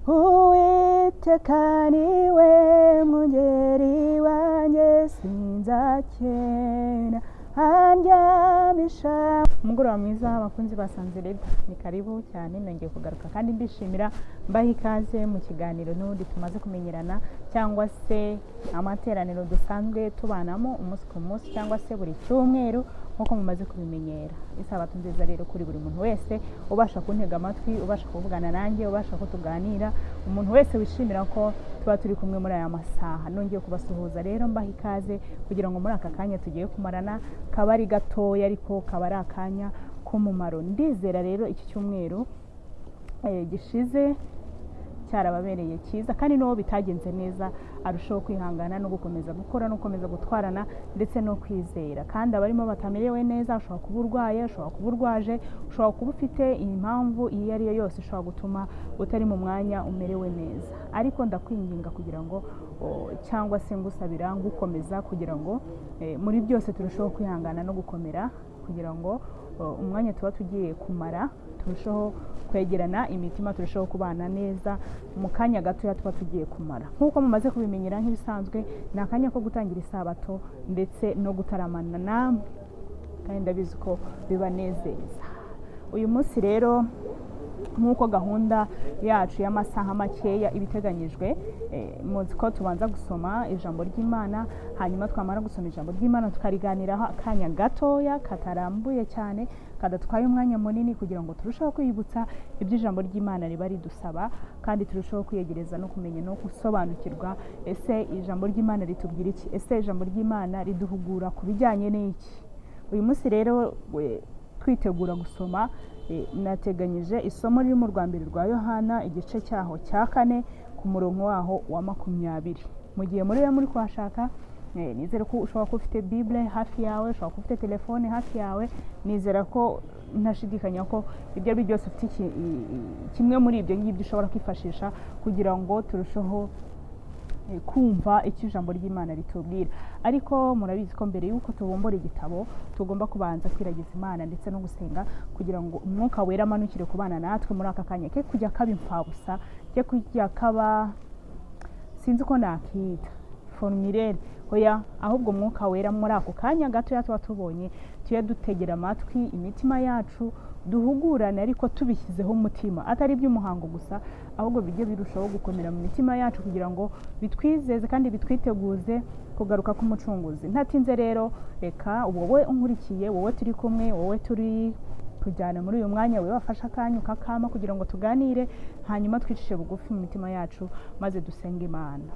Uwiteka niwe mwungeri wanjye, sinzakena, andyamisha. Umugoroba mwiza, abakunzi ba Sanzereda, ni karibu cyane. Nongeye kugaruka kandi mbishimira, mbaha ikaze mu kiganiro n'ubundi tumaze kumenyerana, cyangwa se amateraniro dusanzwe tubanamo umunsi ku munsi cyangwa se buri cyumweru nk'uko mumaze kubimenyera. Isabato nziza rero kuri buri muntu wese ubasha kuntega amatwi, ubasha kuvugana nanjye, ubasha ko tuganira, umuntu wese wishimira ko tuba turi kumwe muri aya masaha. Nongeye kubasuhuza rero, mbaha ikaze kugira ngo muri aka kanya tugiye kumarana kaba ari gatoya ariko kaba ari akanya k'umumaro. Ndizera rero iki cyumweru gishize cyarababereye cyiza, kandi n'uwo bitagenze neza arushaho kwihangana no gukomeza gukora no gukomeza gutwarana ndetse no kwizera. Kandi abarimo batamerewe neza, ushobora kuba urwaye, ushobora kuba urwaje, ushobora kuba ufite impamvu iyo ari yo yose ishobora gutuma utari mu mwanya umerewe neza, ariko ndakwinginga kugira ngo cyangwa se ngusabira, ngukomeza kugira ngo muri byose turusheho kwihangana no gukomera, kugira ngo umwanya tuba tugiye kumara turusheho kwegerana imitima, turusheho kubana neza mu kanya gatoya tuba tugiye kumara. Nk'uko mumaze kubimenyera, nk'ibisanzwe ni akanya ko gutangira isabato ndetse no gutaramana namwe, kandi ndabizi ko bibanezeza. Uyu munsi rero, nk'uko gahunda yacu y'amasaha makeya iba iteganyijwe, muzi ko tubanza gusoma ijambo ry'Imana, hanyuma twamara gusoma ijambo ry'Imana tukariganiraho akanya gatoya katarambuye cyane, kadatwaye umwanya munini, kugira ngo turusheho kwiyibutsa ibyo ijambo ry'Imana riba ridusaba, kandi turusheho kwiyegereza no kumenya no gusobanukirwa: ese ijambo ry'Imana ritubwira iki? Ese ijambo ry'Imana riduhugura ku bijyanye n'iki? Uyu munsi rero, twitegura gusoma, nateganyije isomo riri mu rwa mbere rwa Yohana, igice cyaho cya 4, ku murongo waho wa 20. Mu gihe muri muri kuhashaka, nizere ko ushobora kuba ufite Bible hafi yawe, ushobora kuba ufite telefone hafi yawe. Nizera ko ntashidikanya ko ibyo ari byo byose ufite kimwe muri ibyo ngibyo ushobora kwifashisha kugira ngo turusheho kumva icyo ijambo ry'Imana ritubwira. Ariko murabizi ko mbere y'uko tubumbura igitabo tugomba kubanza kwiragiza Imana ndetse no gusenga, kugira ngo Umwuka Wera amanukire kubana natwe muri aka kanya, ke kujya kaba imfabusa, ke kujya kaba, sinzi uko nakita, formulaire. Oya, ahubwo Umwuka Wera muri ako kanya gatoya tuba tubonye tujye dutegera amatwi imitima yacu, duhugurane ariko tubishyizeho umutima, atari iby'umuhango gusa, ahubwo bijye birushaho gukomera mu mitima yacu kugira ngo bitwizeze kandi bitwiteguze kugaruka k'Umucunguzi. Ntatinze rero, reka wowe unkurikiye, wowe turi kumwe, wowe turi kujyana muri uyu mwanya, wowe wafashe akanya ukakama kugira ngo tuganire, hanyuma twicishe bugufi mu mitima yacu maze dusenge Imana.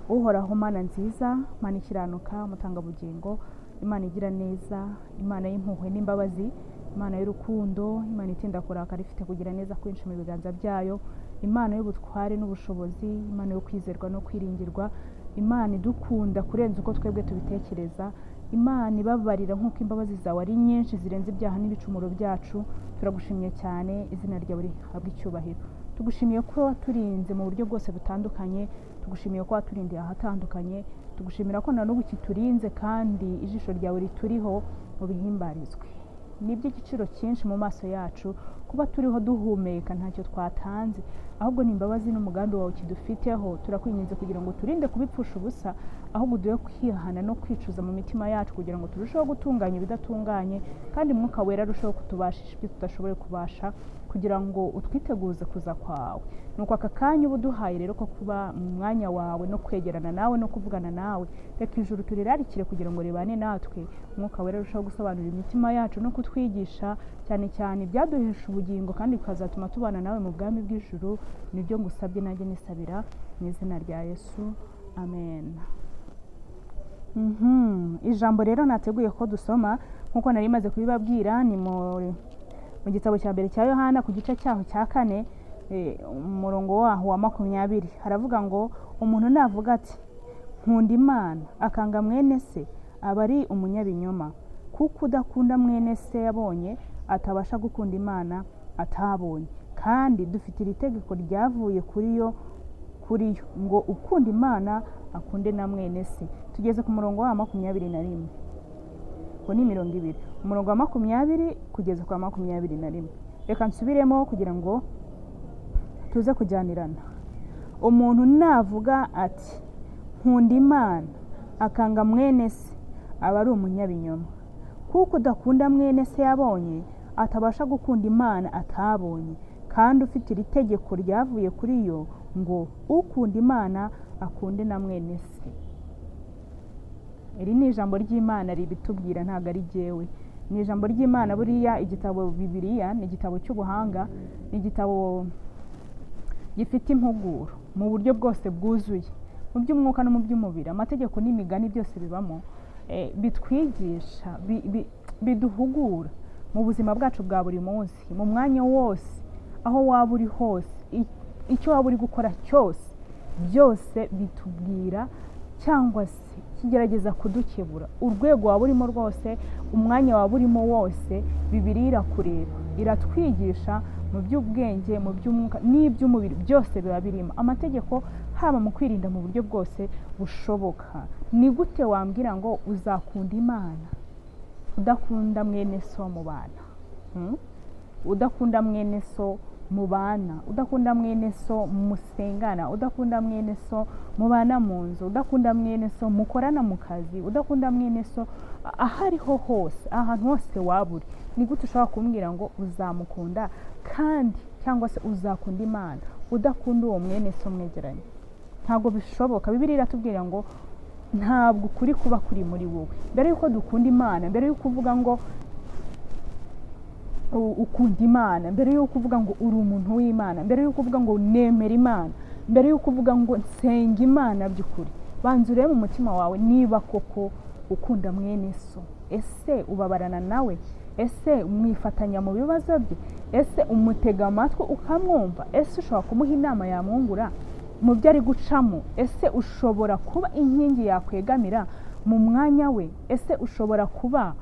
Uhoraho Mana nziza, Mana ikiranuka, umutangabugingo, Imana igira neza, Imana y'impuhwe n'imbabazi, Imana y'urukundo, Imana itinda kurakara, ifite kugira neza kwinshi mu biganza byayo, Imana y'ubutware n'ubushobozi, Imana yo kwizerwa no kwiringirwa, Imana idukunda kurenza uko twebwe tubitekereza, Imana ibabarira nk'uko imbabazi zawe ari nyinshi zirenze ibyaha n'ibicumuro byacu, turagushimye cyane, izina ryawe rihabwa icyubahiro. Tugushimiye ko waturinze mu buryo bwose butandukanye, tugushimiye ko waturindiye ahatandukanye, tugushimira ko na n'ubu ukiturinze kandi ijisho ryawe rituriho. Ubihimbarizwe. Ni iby'igiciro cyinshi mu maso yacu kuba turiho duhumeka, ntacyo twatanze, ahubwo ni imbabazi n'umugambi wawe kidufiteho. Turakwinginze kugira ngo turinde kubipfusha ubusa, ahubwo uduhe kwihana no kwicuza mu mitima yacu kugira ngo turusheho gutunganya ibidatunganye, kandi Mwuka Wera arusheho kutubashisha ibyo tudashoboye kubasha, kugira ngo utwiteguze kuza kwawe. Nuko aka kanya uba uduhaye rero ko kuba mu mwanya wawe no kwegerana nawe no kuvugana nawe, reka ijuru turirarikire kugira ngo ribane natwe. Umwuka Wera arushaho gusobanurira imitima yacu no kutwigisha cyane cyane ibyaduhesha ubugingo kandi bikazatuma tubana nawe mu bwami bw'ijuru. Nibyo ngusabye nanjye nisabira mu izina rya Yesu, amen. Ijambo rero nateguye ko dusoma, nk'uko nari maze kubibabwira, ni mu gitabo cya mbere cya Yohana, ku gice cyaho cya 4, umurongo waho wa 20. Haravuga ngo: "Umuntu navuga ati: 'Nkunda Imana,' akanga mwene se, aba ari umunyabinyoma, kuko udakunda mwene se yabonye atabasha gukunda Imana atabonye. Kandi dufite iri tegeko ryavuye kuri yo ngo: ukunda Imana akunde na mwene se." Tugeze ku murongo wa 21. Ubwo ni 20, umurongo wa 20 kugeza kwa 21. Reka nsubiremo kugira ngo Tuze kujyanirana. Umuntu navuga ati: "Nkunda Imana," akanga mwene se, aba ari umunyabinyoma, kuko udakunda mwene se yabonye atabasha gukunda Imana atabonye. Kandi ufite iri tegeko ryavuye kuri yo ngo: "Ukunda Imana akunde na mwene se." Iri ni ijambo ry'Imana ribitubwira, ntabwo ari jyewe, ni ijambo ry'Imana. Buriya igitabo Bibiliya ni igitabo cy'ubuhanga, ni igitabo gifite impuguro mu buryo bwose bwuzuye, mu by'umwuka no mu by'umubiri. Amategeko n'imigani byose bibamo, bitwigisha, biduhugura mu buzima bwacu bwa buri munsi, mu mwanya wose, aho waba uri hose, icyo waba uri gukora cyose, byose bitubwira cyangwa se kigerageza kudukebura. Urwego waba urimo rwose, umwanya waba urimo wose, Bibiliya irakureba, iratwigisha mu by'ubwenge, mu by'umwuka n'iby'umubiri, byose biba birimo amategeko, haba mu kwirinda mu buryo bwose bushoboka. Ni gute wambwira ngo uzakunda Imana udakunda mwene so mubana? Udakunda mwene so mubana, udakunda mwene so musengana, udakunda mwene so mubana mu nzu, udakunda mwene so mukorana mu kazi, udakunda mwene so aho ariho hose, ahantu hose waba uri, ni gute ushobora kumbwira ngo uzamukunda kandi, cyangwa se uzakunda Imana udakunda uwo mwene so mwegeranye? Ntabwo bishoboka. Bibiliya iratubwira ngo ntabwo ukuri kuba kuri muri wowe. Mbere y'uko dukunda Imana, mbere y'uko uvuga ngo ukunda Imana, mbere y'uko uvuga ngo uri umuntu w'Imana, mbere y'uko uvuga ngo nemera Imana, mbere y'uko uvuga ngo nsenga Imana by'ukuri, banza urebe mu mutima wawe niba koko ukunda mwene so. Ese ubabarana nawe? Ese mwifatanya mu bibazo bye? Ese umutega amatwi ukamwumva? Ese ushobora kumuha inama yamwungura mu byo ari gucamo? Ese ushobora kuba inkingi yakwegamira mu mwanya we? Ese ushobora kuba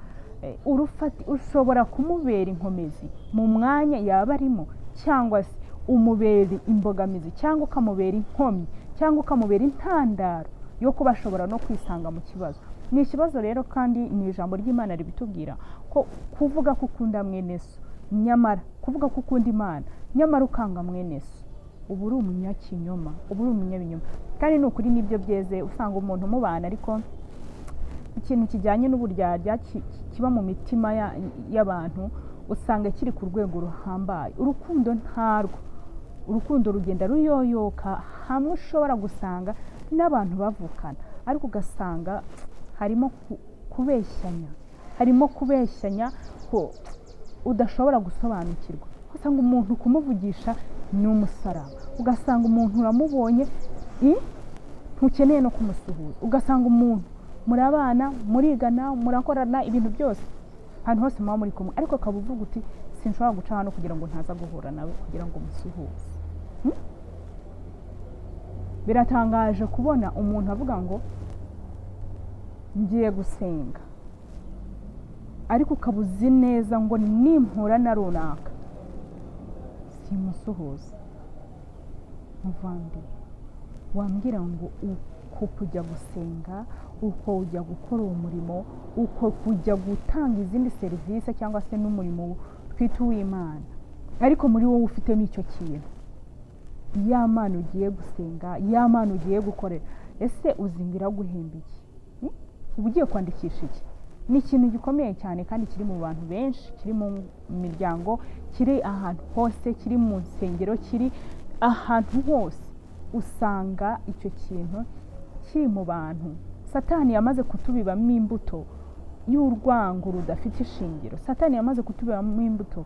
ushobora kumubera inkomezi mu mwanya yaba arimo, cyangwa se umubera imbogamizi, cyangwa ukamubera inkomyi, cyangwa ukamubera intandaro yo kuba ashobora no kwisanga mu kibazo? Ni ikibazo rero, kandi ni ijambo ry'Imana ribitubwira ko kuvuga ko ukunda mwene so, nyamara kuvuga ko ukunda Imana nyamara ukanga mwene so, uba uri umunyakinyoma, uba uri umunyabinyoma. Kandi ni ukuri, nibyo byeze. Usanga umuntu umubana, ariko ikintu kijyanye n'uburyarya kiba mu mitima y'abantu, usanga kiri ku rwego ruhambaye. Urukundo ntarwo, urukundo rugenda ruyoyoka. Hamwe ushobora gusanga n'abantu bavukana, ariko ugasanga harimo kubeshyanya, harimo kubeshyanya ko udashobora gusobanukirwa. Ugasanga umuntu kumuvugisha ni umusaraba, ugasanga umuntu uramubonye ntukeneye no kumusuhuza, ugasanga umuntu murabana, murigana, murakorana ibintu byose, ahantu hose muba muri kumwe, ariko ukaba uvuga uti: "Sinshobora guca hano kugira ngo ntaza guhura nawe kugira ngo musuhuze." Biratangaje kubona umuntu avuga ngo ngiye gusenga, ariko ukaba uzi neza ngo nimpura na runaka simusuhuza. Muvandi, wambwira ngo uko kujya gusenga, uko ujya gukora uwo murimo, uko kujya gutanga izindi serivisi cyangwa se n'umurimo twita uw'Imana, ariko muri wowe ufitemo icyo kintu, ya Mana ugiye gusenga, ya Mana ugiye gukorera, ese uzi ngo iraguhemba iki? Uba ugiye kwandikisha iki? Ni ikintu gikomeye cyane kandi kiri mu bantu benshi, kiri mu miryango, kiri ahantu hose, kiri mu nsengero, kiri ahantu hose. Usanga icyo kintu kiri mu bantu. Satani yamaze kutubibamo imbuto y'urwango rudafite ishingiro. Satani yamaze kutubibamo imbuto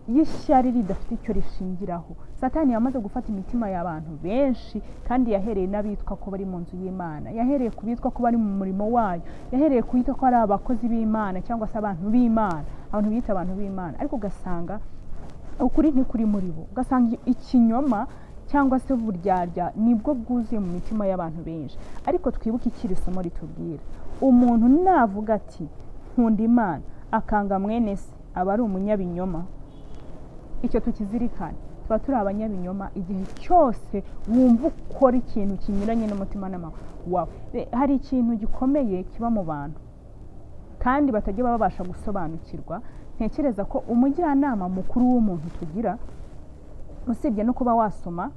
y'ishyari ridafite icyo rishingiraho. Satani yamaze gufata imitima y'abantu benshi, kandi yahereye n'abitwa ko bari mu nzu y'Imana, yahereye ku bitwa ko bari mu murimo wayo, yahereye ku bitwa ko ari abakozi b'Imana cyangwa se abantu b'Imana, abantu bita abantu b'Imana, ariko ugasanga ukuri ntikuri muri bo, ugasanga ikinyoma cyangwa se uburyarya nibwo bwuzuye mu mitima y'abantu benshi. Ariko twibuke icyo iri somo ritubwira: umuntu navuga ati: "Nkunda Imana," akanga mwene se, aba ari umunyabinyoma. Icyo tukizirikane, tuba turi abanyabinyoma igihe cyose wumva ukora ikintu kinyuranye n'umutimanama wawe. Hari ikintu gikomeye kiba mu bantu kandi batajya babasha gusobanukirwa. Ntekereza ko umujyanama mukuru w'umuntu tugira Usibye no kuba wasoma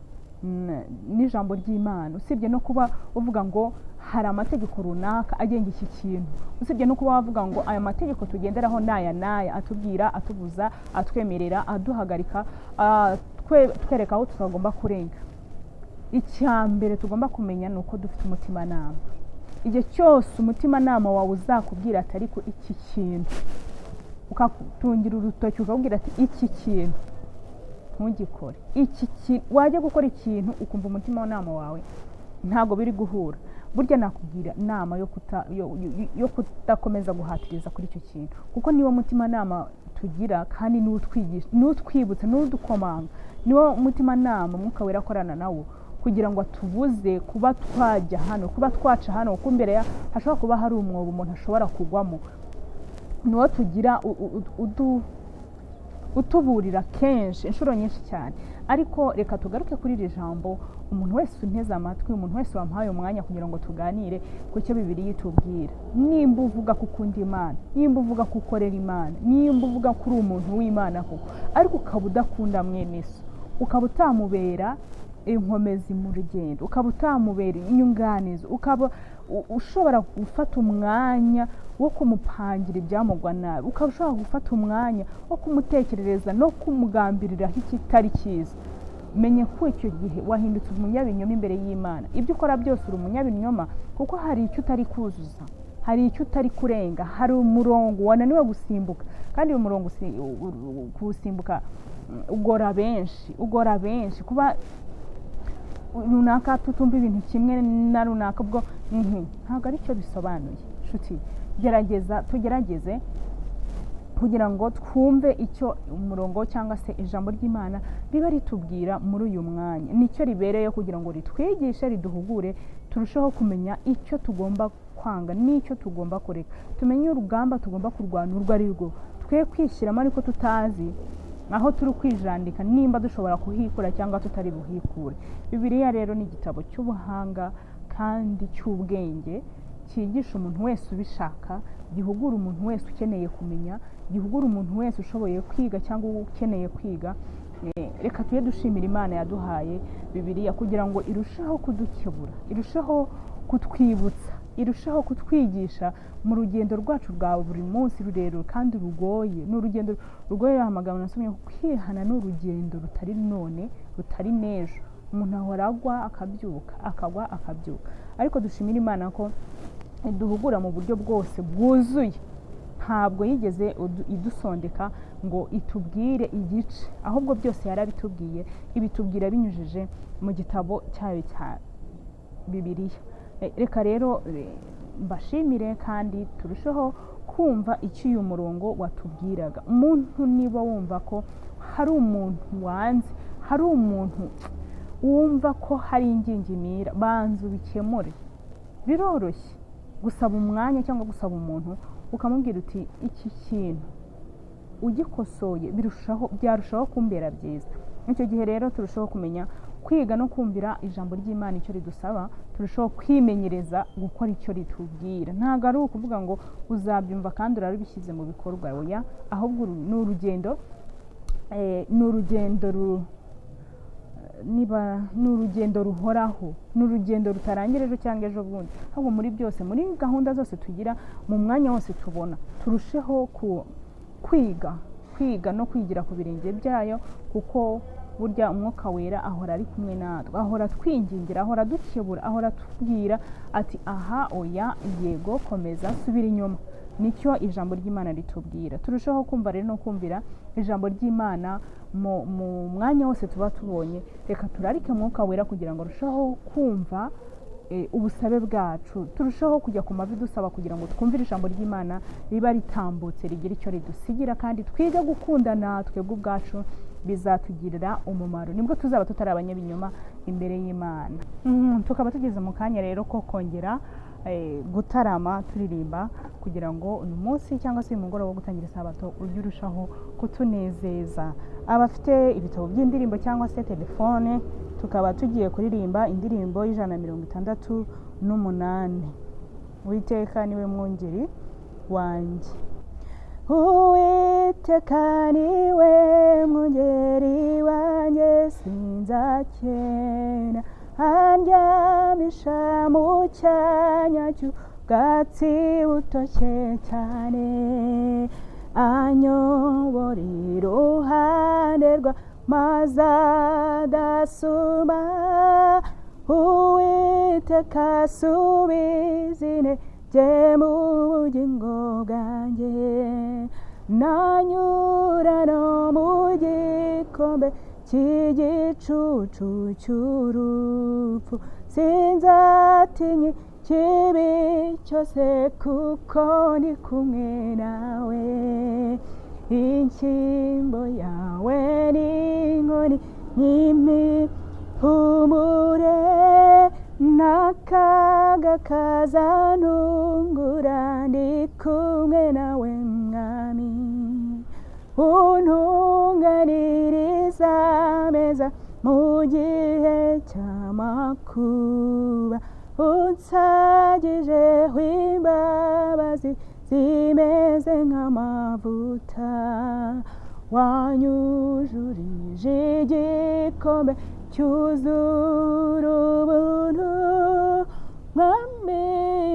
n'ijambo ry'Imana, usibye no kuba uvuga ngo hari amategeko runaka agenga iki kintu, usibye no kuba wavuga ngo aya mategeko tugenderaho n'aya n'aya atubwira, atubuza, atwemerera, aduhagarika, twereka aho tutagomba kurenga, icya mbere tugomba kumenya ni uko dufite umutimanama. Igihe cyose umutimanama wawe uzakubwira ati ariko iki kintu, ukatungira urutoki ukabwira ati iki kintu ntugikore, iki kintu, wajya gukora ikintu ukumva umutimanama wawe ntabwo biri guhura, burya nakubwira inama yo kudakomeza guhatiriza kuri icyo kintu, kuko niwo mutimanama tugira kandi niwo utwigisha, niwo utwibutsa, niwo udukomanga, niwo mutimanama Umwuka Wera akorana nawo kugira ngo atubuze kuba twajya hano, kuba twaca hano, kuko imbere hashobora kuba hari umwobo umuntu ashobora kugwamo. Niwo tugira utuburira kenshi, inshuro nyinshi cyane. Ariko reka tugaruke kuri iri jambo. Umuntu wese unteze amatwi, umuntu wese wampaye umwanya kugira ngo tuganire ku cyo Bibiliya itubwira, nimba uvuga ko ukunda Imana, nimba uvuga ko ukorera Imana, nimba uvuga ko uri umuntu w'Imana koko, ariko ukaba udakunda mwene so, ukaba utamubera inkomezi mu rugendo, ukaba utamubera inyunganizi, ukaba ushobora gufata umwanya wo kumupangira ibyamugwa nabi, ukaba ushobora gufata umwanya wo kumutekerereza no kumugambiriraho ikitari cyiza, menye ko icyo gihe wahindutse umunyabinyoma imbere y'Imana. Ibyo ukora byose uri umunyabinyoma, kuko hari icyo utari kuzuza, hari icyo utari kurenga, hari umurongo wananiwe gusimbuka. Kandi uyu murongo kuwusimbuka ugora benshi, ugora benshi. Kuba runaka tutumva ibintu kimwe na runaka, ubwo ntabwo aricyo bisobanuye. Nshuti, gerageza, tugerageze kugira ngo twumve icyo umurongo cyangwa se ijambo ry'Imana riba ritubwira muri uyu mwanya. Nicyo ribereyeho, kugira ngo ritwigishe, riduhugure, turusheho kumenya icyo tugomba kwanga n'icyo tugomba kureka, tumenye urugamba tugomba kurwana urwo ari rwo, twe kwishyiramo ariko tutazi aho turi kwijandika, nimba dushobora kuhikura cyangwa tutari buhikure. Bibiliya rero ni igitabo cy'ubuhanga kandi cy'ubwenge, cyigisha umuntu wese ubishaka, gihugura umuntu wese ukeneye kumenya, gihugura umuntu wese ushoboye kwiga cyangwa ukeneye kwiga. Reka tujye dushimira Imana yaduhaye Bibiliya kugira ngo irusheho kudukebura, irusheho kutwibutsa, irusheho kutwigisha mu rugendo rwacu rwa buri munsi rurerure kandi rugoye. Ni urugendo rugoye. Amagambo nasomye, kwihana ni urugendo rutari none, rutari n'ejo. Umuntu ahora agwa akabyuka, akagwa akabyuka. Ariko dushimire Imana ko iduhugura mu buryo bwose bwuzuye. Ntabwo yigeze idusondeka ngo itubwire igice, ahubwo byose yarabitubwiye, ibitubwira binyujije mu gitabo cyayo cya Bibiliya. Reka rero mbashimire kandi turusheho kumva icyo uyu murongo watubwiraga. Umuntu niba wumva ko hari umuntu wanze, hari umuntu wumva ko hari ingingimira, banza ubikemure. Biroroshye gusaba umwanya cyangwa gusaba umuntu ukamubwira uti iki kintu ugikosoye byarushaho kumbera byiza. Icyo gihe rero turushaho kumenya kwiga no kumvira ijambo ry'Imana icyo ridusaba, turushaho kwimenyereza gukora icyo ritubwira. Ntabwo ari ukuvuga ngo uzabyumva kandi urabishyize mu bikorwa, oya, ahubwo ni urugendo, ni urugendo niba ni urugendo ruhoraho, ni urugendo rutarangira ejo cyangwa ejo bundi. Ahubwo muri byose, muri gahunda zose tugira, mu mwanya wose tubona, turusheho kwiga no kwigira ku birenge byayo, kuko burya Umwuka Wera ahora ari kumwe natwe, ahora atwingingira, ahora adukebura, ahora atubwira ati aha oya, yego, komeza, subira inyuma. Nicyo ijambo ry'Imana ritubwira. Turushaho kumva rero no kumvira ijambo ry'Imana mu mwanya wose tuba tubonye. Reka turarike Umwuka Wera kugira ngo arusheho kumva ubusabe bwacu, turusheho kujya ku mavi dusaba kugira ngo twumvire ijambo ry'Imana riba ritambutse, rigira icyo ridusigira, kandi twige gukundana twebwe ubwacu. Bizatugirira umumaro, nibwo tuzaba tutari abanyabinyoma imbere y'Imana. Tukaba tugeze mu kanya rero ko kongera gutarama turirimba, kugira ngo uyu munsi cyangwa se uyu mugoroba wo gutangira isabato ujye urushaho kutunezeza. Abafite ibitabo by'indirimbo cyangwa se telefone, tukaba tugiye kuririmba indirimbo y'168, Uwiteka niwe mwungeri wanjye. Uwiteka Uwiteka niwe mwungeri wanjye, sinzakena. Andyamisha mu cyanya cy'ubwatsi butoshye cyane, anyobora iruhande rw'amazi adasuma. Uwiteka asubiza intege mu bugingo bwanjye, nanyura no mu gikombe cy'igicucu cy'urupfu, sinzatinya ikibi cyose kuko ndi kumwe nawe. Inshyimbo yawe n'inkoni n'imihumure, n'akaga kazantungura, ndi kumwe nawe Mwami. Untunganiriza ameza mu gihe cy'amakuba, unsagijeho imbabazi zimeze nk'amavuta, wanyujurije igikombe cyuzura ubuntu, Mwami,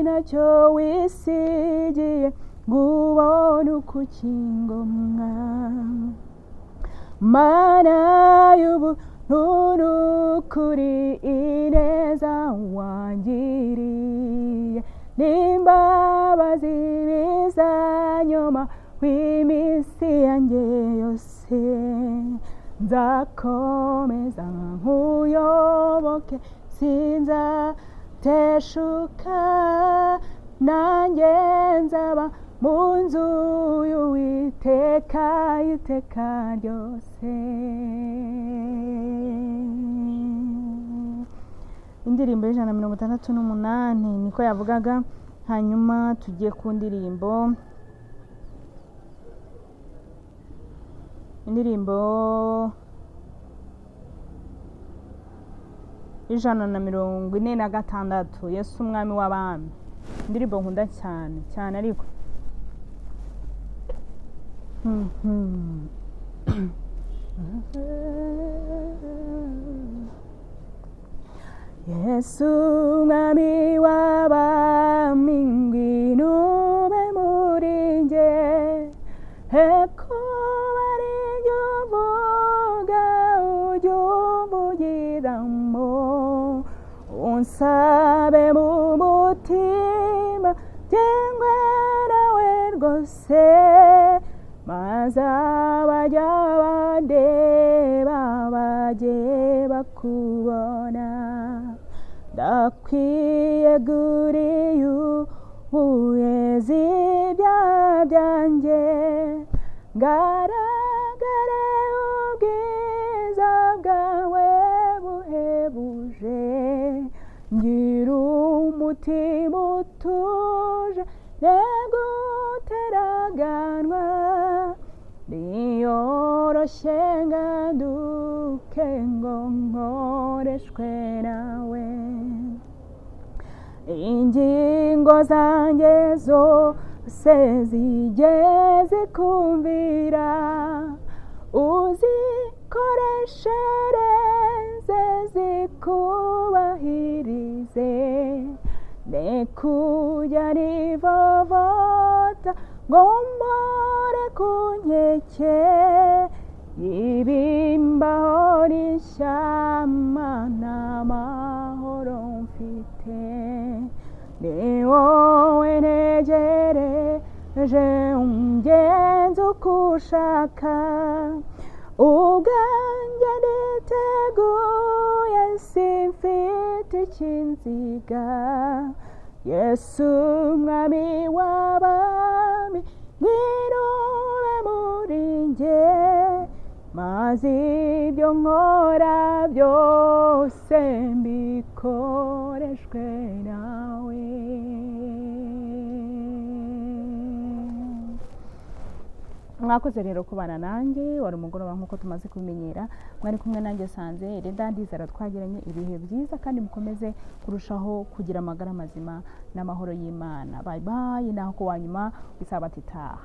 ntacyo wisigiye ngo ubone uko ukingomwa. Mana y'ubuntu n'ukuri, ineza wangiriye n'imbabazi bizanyoma w'iminsi yanjye yose, nzakomeza nkuyoboke, sinzateshuka, nanjye nzaba mu nzu y'Uwiteka iteka ryose. Indirimbo y'168 niko yavugaga. Hanyuma tugiye ku ndirimbo, indirimbo y'146, Yesu Umwami w'Abami, indirimbo nkunda cyane cyane ariko. Yesu Mwami w'Abami, ngwino ube muri njye, kuba ari njye uvuga ujye umvugiramo, unsabe mu mutima ngengwe nawe rwose, maze abajya bandeba bajye bakubona. Ndakwiyeguriye ubuhezi ibyaha byanjye, ngaragare ubwiza bwawe buhebuje, ngira umutima utuje neguteraganwa, niyoroshye nganduke ngo nkoreshwe nawe. Ingingo zanjye zose zijye zikumvira, uzikoreshereze zikubahirize, ne kujya nivovota ngo mpore ku nkeke y'ibimbaho n'ishyamba, n'amahoro mfite. Ni wowe ntegereje, ungenze uko ushaka, ubwanjye niteguye simfite ikinziga. Yesu Mwami w'Abami, ngwino ube muri njye, maze ibyo nkora byose mbikoreshwe nawe. Mwakoze rero kubana nanjye, wari umugoroba nk'uko tumaze kubimenyera, mwari kumwe nanjye Sanze Reda. Ndizera twagiranye ibihe byiza kandi mukomeze kurushaho kugira amagara mazima n'amahoro y'Imana. Bye bye, naho ku wa nyuma w'isabato itaha.